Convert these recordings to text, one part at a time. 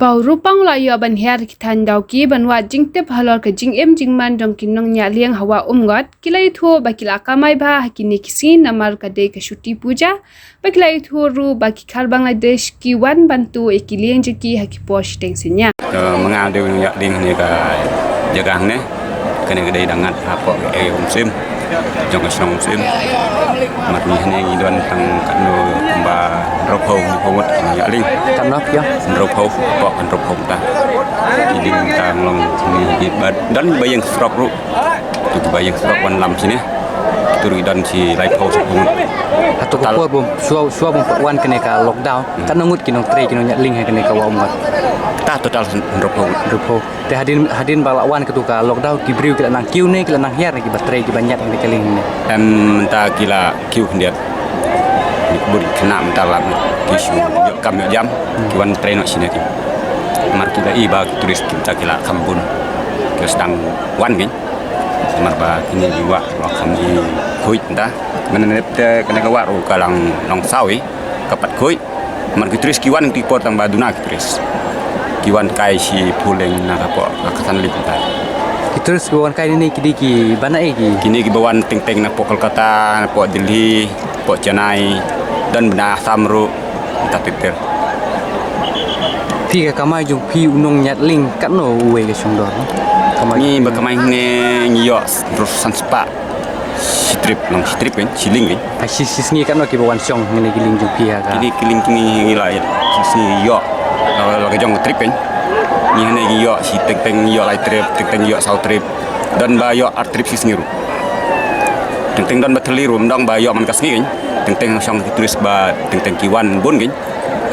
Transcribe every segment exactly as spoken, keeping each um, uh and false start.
Ba u Rupang u la ïoh ban hiar ki thaiñ Dawki ban wad jingtip halor ka jingim jingman jong ki nongñiah lieng ha Wah Umngot, ki la ïathuh ba ki la kamai bha ha kine ki sngi namar ka dei ka Chuti Puja, ba ki la ïathuh ruh ba ki khar Bangladesh ki wan ban tuh ïa ki lieng jong ki ha ki por shiteng synñia. Ka ma nga dei u nongñiah lieng hangne ka jaka hangne. Kane ka dei da ngat hapoh ka area Umsyiem, jong ka shnong Umsyiem. Mat ngi hangne ngi don tang katno kumba hynriewphew, hynriewphew ngut ki nongñiah lieng. Katno phi ong? Hynriewphew, hapoh hynriewphew ta. Ki lieng tang long ngi, ngi ba don ba ïeng surok ruh. Tu ba ïeng surok wan lam shane. Tu ruh don shi laiphew shiphew ngut. Hato ka por bym shuwa, shuwa bym pat wan kane ka lockdown, katno ngut ki nongtrei ki nongñiah lieng ha kane ka Wah Umngot? Ta total hynriewphew ngut. Hynriewphew. Te hadien, hadien ba la wan katu ka lockdown, ki briew ki la nang kiew ne ki la nang hiar kiba trei kiba ñiah ïa kane ka lieng ne? Em, mynta ki la kiew khyndiat. Bun khynnah mynta la ki shu ïoh kam ïoh jam, ki wan trei noh shane ki. Namar ki la i ba ki tourist ki mynta ki la kham bun. Ki la sdang wan ki. Namar ba kine ki wah la kham i khuid mynta. Mynta te kane ka wah ruh ka long, long saw i, ka pat khuid. Namar ki tourist ki wan ki por tang ba duna ki tourist. Ki wan kai shiphew lieng na ka por ka katan li kumta. Ki tourist ki wan kai ne ki dei kiba na ei ki? Kine kiba wan teng teng na pok Kolkata, na pok Delhi, pok Chennai, don bna Assam ruh, ta ter ter. Phi ka kamai jong phi u nongñiah lieng katno uwei ka shongdor? Kamai ngi ba kamai ne ngi ïoh ruh san spah. Shi trip, long shi trip kan, shi lieng kan. Ha shi, shi sngi katno kiba wan shong hangne ki lieng jong phi ha ka? Kine ki lieng kine ngi la ïa, shi sngi ïoh. La, la ka jong ka trip kan. Ngi hangne ngi ïoh shi teng teng ïoh lai trip, teng teng ïoh saw trip. Don ba ïoh ar trip shi sngi ruh. Teng teng don ba thylli ruh, ym dang ba ïoh man ka sngi kan. Teng teng shong ki tourist ba teng teng ki wan bun kan.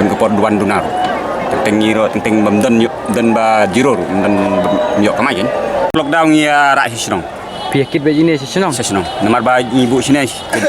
Don ka por wan duna ruh. Teng teng ngi ruh, teng teng bym don ïoh, don ba zero ruh, ym don ïoh kamai kan. Lockdown ngi ïa rah shi shnong. Phi ïa kit beit ine sha shnong? Sha shnong. Namar ba ngi buh shine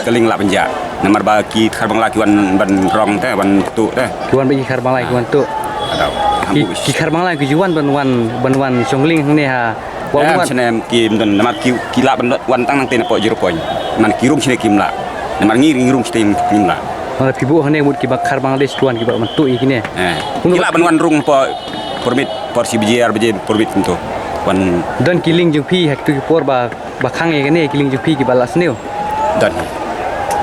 ka lieng lah ban jia. Namar ba ki khar Bangla ki wan ban rong te, ban tuh te. Ki wan beit ki khar Bangla ki wan tuh. Adaw. Ki, ki khar Bangla ki ju wan ban wan, ban wan shong lieng hangne ha Wah Umngot. Em, shane ki ym don, namar ki, ki lah ban wan tang nangte na pok zero point. Man ki rung shine kim lah. Namar ngi, ngi rung shine kim lah. Namar phi buh hangne mut kiba khar Bangladesh ki wan kiba ban tuh ïa kine. Eh. Ki lah ban wan rung pok permit. Por shi baje, ar baje, por bit kumto. Wan. Don ki lieng jong phi ha kitu ki por ba, ba khang ïa kane ki lieng jong phi kiba la sniew? Don.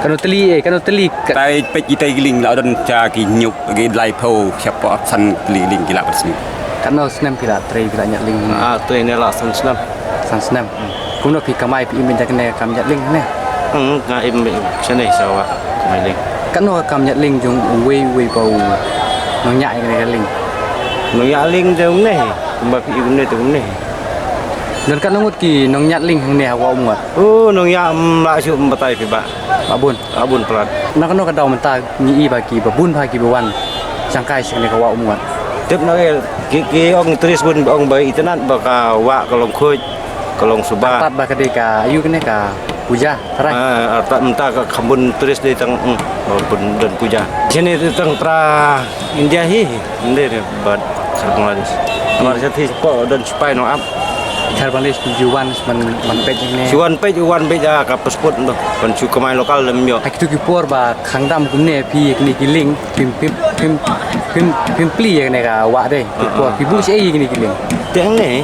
Kano tylli, eh, kano tylli ka- Tai peit itai ki lieng la don cha ki hynñiew, ki laiphew, shapoh san tylli lieng ki la pynsniew. Kano snem phi la trei phi la ñiah lieng? Ah, trei ne la san snem. San snem. Kumno phi kamai, phi im beit da kane ka kam ñiah lieng ne? Hmm, nga im beit shane sha Wah, kamai lieng. Kano ka kam ñiah lieng jong uwei uwei ba u nongñiah ïa kane ka lieng? Nongñiah lieng te umne hi, kumba phi i kumne te umne hi. Don katno ngut ki nongñiah lieng hangne ha Wah Umngot? Oh, nongñiah, ym lah shuh ban batai phi bah. Bah bun. Bah bun palat. Na kano ka daw mynta ngi i ba ki ba bun bha ki ba wan shangkai sha kane ka Wah Umngot? Tip na ki, ki, ki ong tourist bun ba ong ba itynnad ba ka wah ka long khuid, ka long suba. Artat ba ka dei ka aïu kane ka puja, tharai? Ah, artat mynta ka kham bun tourist dei tang, hmm, bun don puja. Shane dei tang pra India hi, India dei bad khar Bangladesh. Namar sha thi ko don sipai nong ap. Khar Bangladesh ki ju wan ban, ban peit ne? Shu wan peit, wan peit, ah, ka passport to. Ban shu kamai lokal lem ïoh. Ha kitu ki por ba khang dam kumne phi kine ki lieng, phim, phim, phim, phim, phim plie ïa kane ka wah de. Ki por phi buh shaei ïa kine ki lieng? Te hangne.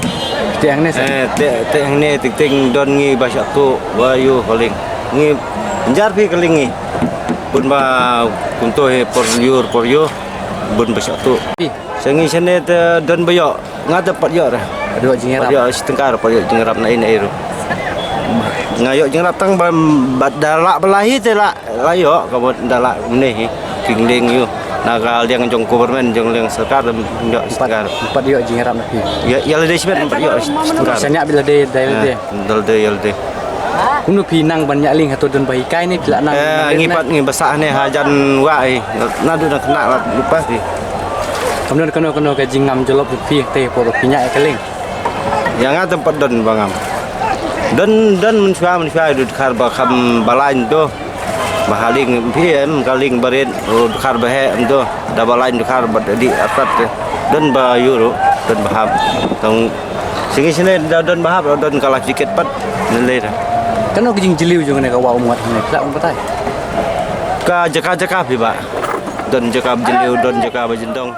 Te hangne sa? Eh, te, te hangne, teng teng don ngi ba shah tuh, ba ïoh ka lieng. Ngi jar phi ka lieng ngi. Bun ba kumto hi por ïoh, por ïoh. Bun ba shah tuh. Phi. Sha ngi shane te don ba ïoh. Nga te pat ïoh re. Pat ïoh jingïarap. Pat ïoh shi tyngka re, pat ïoh jingïarap na ei na ei ruh. Nga ïoh jingïarap tang ba, ba da lah ba la hi te lah, lah ïoh, ka mut da lah kumne hi. King lieng ïoh. Na ka liang jong government, jong liang sorkar, ym ïoh shi tyngka re. Pat ïoh jingïarap na phi. Ïa, ïa lade shimet pat ïoh shi tyngka re. Shaniah bad lade, da lade. Eh, da lade, ïa lade. Kumno phi nang ban ñiah lieng, hato don ba hikai ne phi lah nang? Eh, ngi pat ngi ba sah ne hajan wah i. Naduh na khynnah la lypa phi. Kam don kano kano ka jingngam jyllop phi te por phi ñiah ïa ka lieng? Ïa nga te ym pat don ba ngam. Don, don mynshuwa, mynshuwa ïa u dkhar ba kham ba lain to. Ba ha lieng phi em ka lieng barit, u dkhar ba heh em to. Da ba lain dkhar ba dih artat te. Don ba ïuh ruh, don ba hap. Tang Sha ngi shane da don ba hap, don ka life jacket pat. Nalei ra. Kano ka jingjylliew jong kane ka Wah Umngot hangne, phi lah ban batai? Ka jaka jaka phi bah. Don jaka ba jylliew, don jaka ba jyndong.